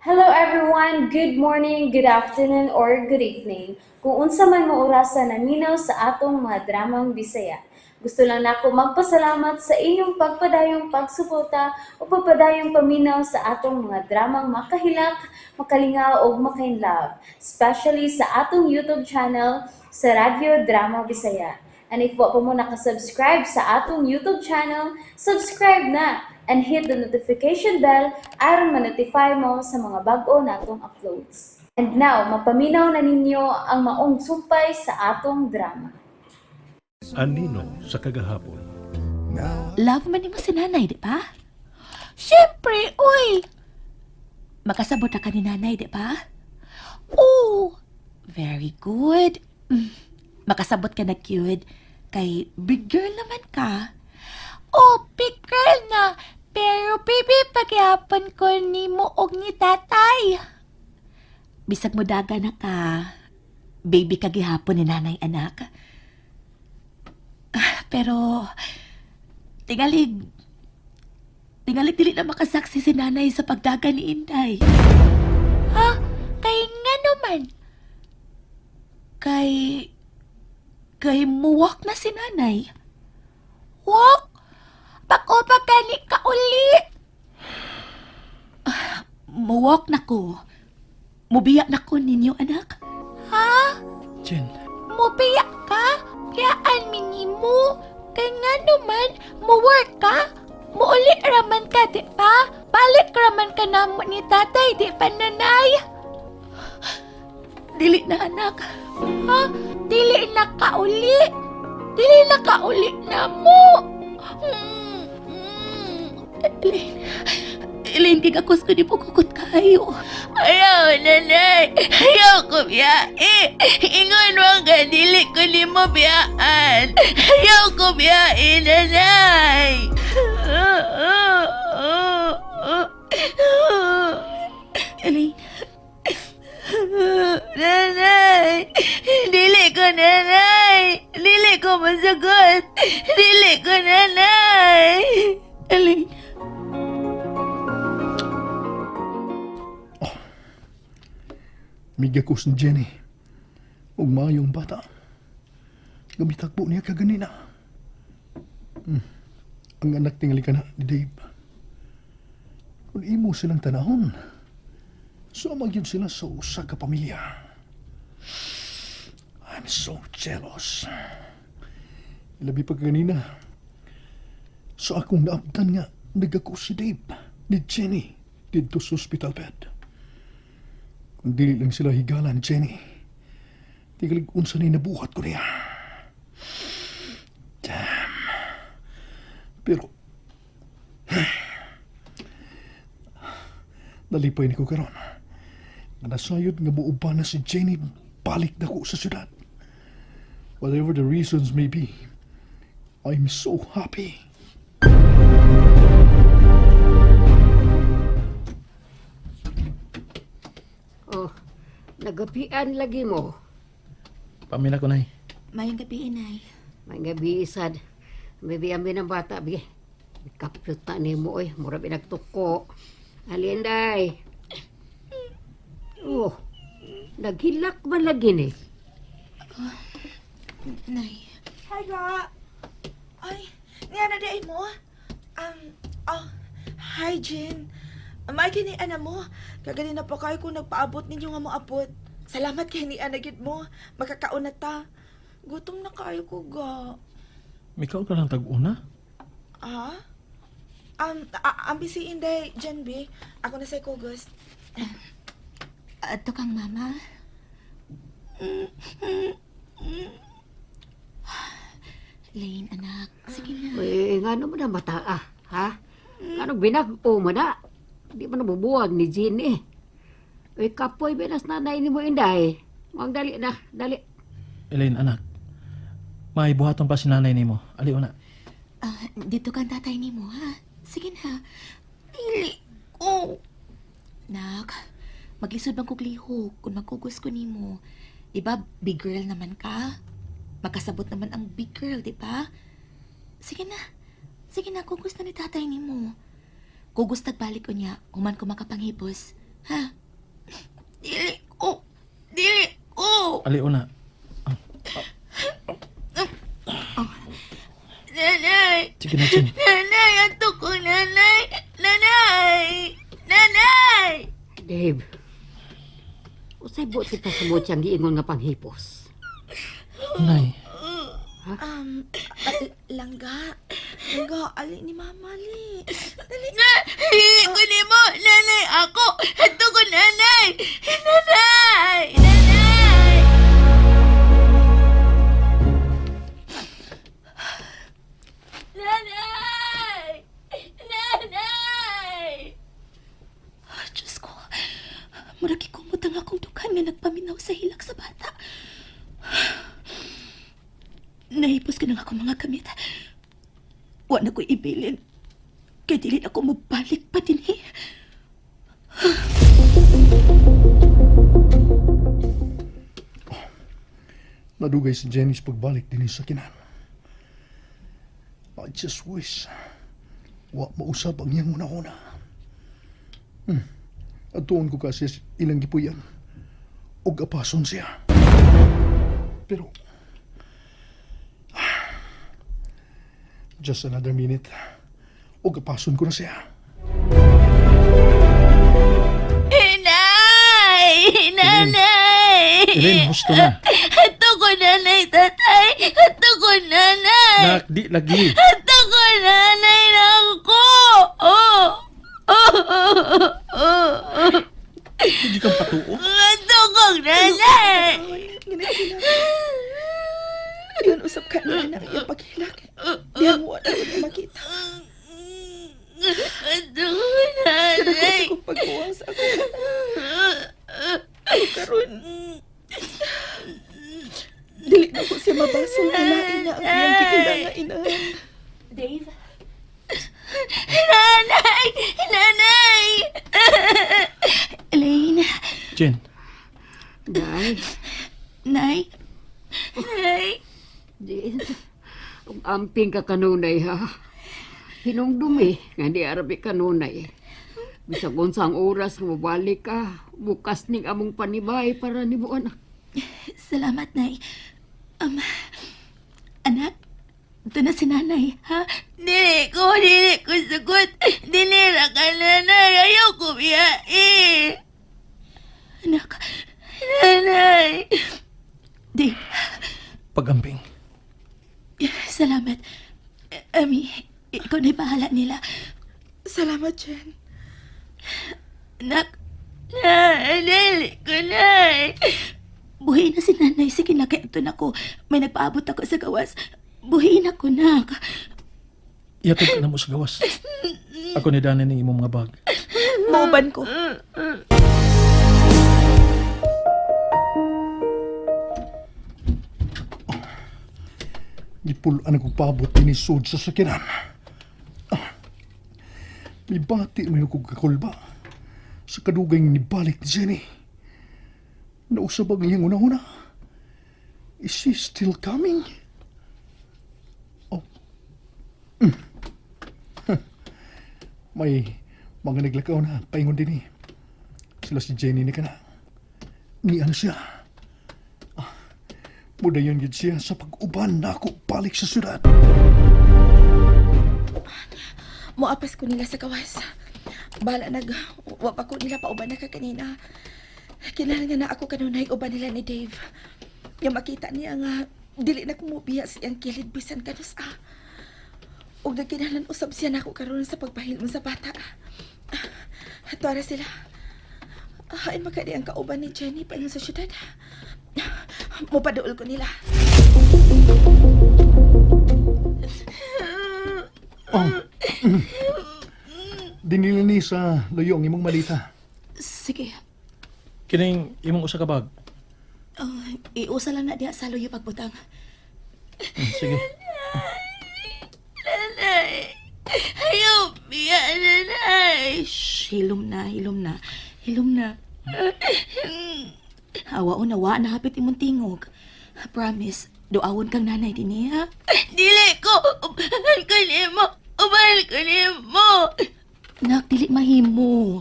Hello everyone! Good morning, good afternoon, or good evening. Kung unsa man mo orasa naminaw sa atong mga dramang Bisaya. Gusto lang nako magpasalamat sa inyong pagpadayong pagsuporta o pagpadayong paminaw sa atong mga dramang makahilak, makalingaw ug makainlove, especially sa atong YouTube channel sa Radyo Drama Bisaya. And if wa pa mo nakasubscribe sa atong YouTube channel, subscribe na and hit the notification bell aron ma-notify mo sa mga bag-o natong uploads. And now, mapaminaw na ninyo ang maong sumpay sa atong drama. Anino sa kagahapon. Love man nimo si nanay, di ba? Siyempre, uy! Makasabot na ka ni nanay, di ba? Oh, very good. Makasabot ka na, cute. Kay big girl naman ka. Oh, big girl na. Pero baby, paghihapon ko nimo og ni tatay. Bisag mo daga na ka. Baby ka gihapon ni nanay, anak. Ah, pero tingalig, tingalig dili na makasaksi si nanay sa pagdaga ni Inday. Ha? Kay nga naman? Kay muwak na si nanay. Walk? Bako pa gani ka uli? Ah, muwak na ko. Mubiya na ko ninyo, anak. Ha? Jen, Mubiya ka? Kayaan minimo. Kay nga naman, muwork ka? Muuli raman ka, di ba? Balik raman ka na mo ni tatay, di ba, nanay? Dili na, anak. Ha? Dili na ka uli. Dili na ka uli na mo. Elaine, Elaine, gigakos ko di po kukot kayo. Ayaw, nanay. Ayaw ko biyae. Ingon mo ka, dili ko ni mo biyaan. Ayaw ko biyae, nanay. Elaine. Nanay! Dili ko, nanay! Dili ko masagot! Dili ko, nanay! Elaine. Migakos ni Jenny. Ug maayong bata. Gamitakbo niya kaganina. Ang anak tingali ka na ni Dave. Kung imo silang tanahon, so magyud sila sa usa ka pamilya. I'm so jealous. Ilabi pa kanina. Sa akong naabtan nga, nagako si Dave ni Jenny didto sa hospital bed. Kung dili lang sila higala ni Jenny, tigalig unsa ni nabuhat ko niya. Damn. Pero, nalipay ni ko karon. Nga nasayod nga muuban na si Jenny balik na ko sa syudad. Whatever the reasons may be, I'm so happy. Oh, nagapian lagi mo. Pamina ko, Nay. Mayong gabi, inay. May gabi isad. Bibi ambi ng bata, bi. Kapyot na nimo oy, mura binagtuko. Alinday. Oh, naghilak man lagi ni. Nay. Hi, Ga. Ay, niya na di mo. Oh, hi, Jin. May kini ana mo. Kagaling na pa kayo kung nagpaabot ninyo nga moabot. Salamat kay ni ana gid mo. Makakaon na ta. Gutom na kayo ko, ga. Mikaw ka lang tag-una? Ah? Ang busy inday, Jen B. Ako na sa Kugos. Ato kang mama. Lane, anak. Sige na. Uy, ngano mo na mata ah, ha? Ngano binag-o mo na? Di mo nabubuwag ni Jean eh. Uy, kapoy binas nanay ni mo inday. Mang dali na, dali. Elaine, anak. May buhaton pa si nanay nimo. Ali una. Ah, dito kang tatay nimo, ha? Sige na. Dili ko. Nak, maglisod bang kog lihok kung magkugos ko nimo. Di ba, big girl naman ka? Makasabot naman ang big girl, di ba? Sige na. Sige na, kugos na ni tatay nimo. Kugos tagbalik ko niya, human ko makapanghibos. Ha? Dili ko. Dili ko. Ali una. Nanay! Sige na, Jen. Nanay! Ato ko, nanay! Nanay! Nanay! Dave, usay buot kita sa buot siyang giingon nga panghipos. Nay, Langga. Langga, ali ni Mama, ali. Dali. Dili ko nimo, nanay ako. Ato ko, nanay! Nanay! Nanay! Nanay! Nanay! Ah, Diyos ko, murag ikumot ang akong dughan nga nagpaminaw sa hilak sa bata. Nahipos ko ng akong mga gamit. Wa na ko'y ibilin. Kay dili na ko mabalik pa din eh. Nadugay si Jenny sa pagbalik din sa kinan. I just wish wa mausap ang iyang una-una. At tuon ko kasi ilang gipuyan og apason siya. Pero just another minute og apason ko na siya. Nanay! Nanay! Elaine, husto na. Ato ko nanay, tatay! Ato ko nanay! Nak, di lagi. Ato ko nanay na ako! Oh! Oh! Oh! Oh! Hindi kang patuo. Ato ko nanay! Ginagilak. Yun, usap ka na anak iyang paghilak. Diyan mo na ako makita. Ato ko nanay! Kada ko sa kong pagkuwang sa akong anak. Pero karon, dili na ko siya mabasol na lain na ang iyang gikailangan inahan. Dave? Nanay! Nanay! Elaine, Jen, Day, Nay. Nay. Jane, ug amping ka kanunay ha. Hinungdumi, nga di arabi kanunay. Bisag unsang oras nga mobalik ka, bukas ning among panibay para nimo anak. Salamat, Nay. Anak, ito na si Nanay, ha? Dili ko sagot. Dili ra ka, Nanay. Ayaw ko biyae. Anak, Nanay. Dave, pagamping. salamat. Ami, ikaw na'y bahala nila. Salamat, Jen. Anak, Nay, ko, Nay. Buhay na si Nanay. Sige na, kaya ito na ko. May nagpaabot ako sa gawas. Buhiin ako, nak. Iatod ka na mo sa gawas. Ako ni Dani ning imong mga bag. Mauban ko. Gipulaan akong paabot din sud sa sakinan. Ah, mibati man ako kakulba sa kadugay nga nibalik ni Jenny. Nausab ang iyang una-una. Is she still coming? Oh. Huh. May mga naglakaw na paingon din eh. Sila si Jenny ni kana. Niyan siya. Mudayon gid siya sa pag-uban na ako balik sa syudad. Moapas ko nila sa gawas. Bala nag, wa pa ko nila pauban na ka kanina. Kinahanglan nga na ako kanunay uban nila ni Dave. Nga makita niya nga dili na kumubiya sa iyang kilid bisan kanus ah. Ug nagkinahanglan usab siya nako karon sa pagpahilom sa bata. Tuara sila. Hain makadi ang kauban ni Jenny paingon sa syudad. Mopaduol ko nila. Oh. Dinili ni sa luyo ang imong malita. Sige. Kining imong usa ka bag. Oh, iusa lang na diha sa luyo pagbutang. Sige. Nanay! Ayaw, biya, nanay! Shh, hilom na, hilom na. Hilom na. Awa o nawa, nahapit imong tingog. Promise, duawon kang nanay din ha? Dili ko! Uban ko nimo! Uban ko nimo! Nak, dili mahimo.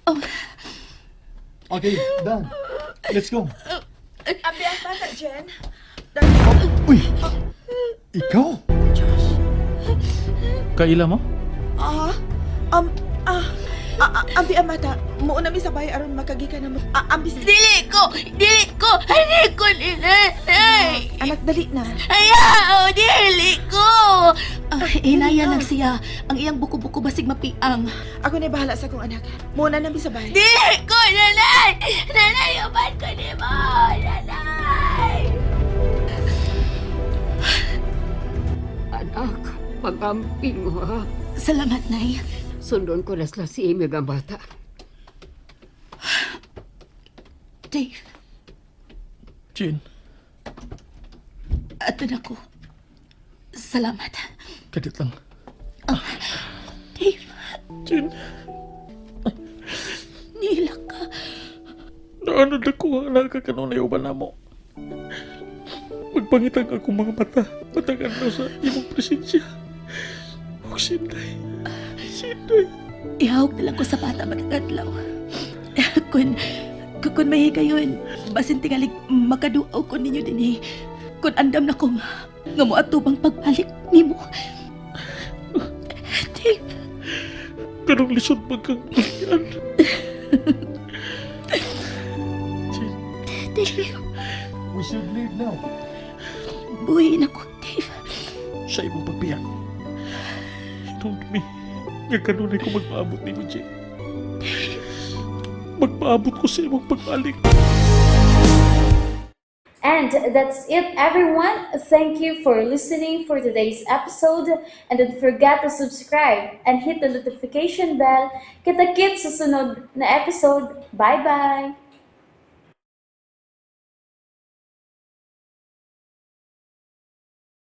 Oh, Okay, Dan. Let's go. Ambi ang bata, Jen. Uy! Ikaw? Josh. Kaila mo? Ah, um, ah, ah, ah, ambi ang bata. Muuna mi sa bahay aron makagi ka na mo. Ah, ambi dili ko! Dili ko! Hindi ko ni nanay! Anak, dali na. Ayaw! Dili ko! Ah, inaya lang siya. Ang iyang buko-buko basig mapiang. Ako na bahala sa akong anak. Muuna na mi sa bahay. Dili ko, nanay! Nanay, uban ko ni mo! Nanay! Anak, pag-amping mo ha. Salamat, Nay. Sundon ko na sila si Amy ang bata. Dave, Jean, ato na ko. Salamat. kadit lang. Dave, Jean, nihilak ka. naanod ako ang anak ka kanunay uban na mo. Magpangitang akong mga mata, matagan na sa imong presensya. Og sinday, sinday. Ihawag na lang ko sa bata magkakadlaw. Kun, kun may higayon, basin tingalig makaduaw ko ninyo din eh. Kun andam na ko nga mo atubang pagbalik nimo. Dave, Ganong lisod magkang yan. Jean, Dave, We should leave now. buhiin ako, Dave. Sa imong pagbiyak. Don't me. Nga kanunay ko magpaabot nimo, Jean. Magpaabot ko sa imong pagbalik. And that's it, everyone. Thank you for listening for today's episode. And don't forget to subscribe and hit the notification bell. Kita-kits sa sunod na episode. Bye-bye!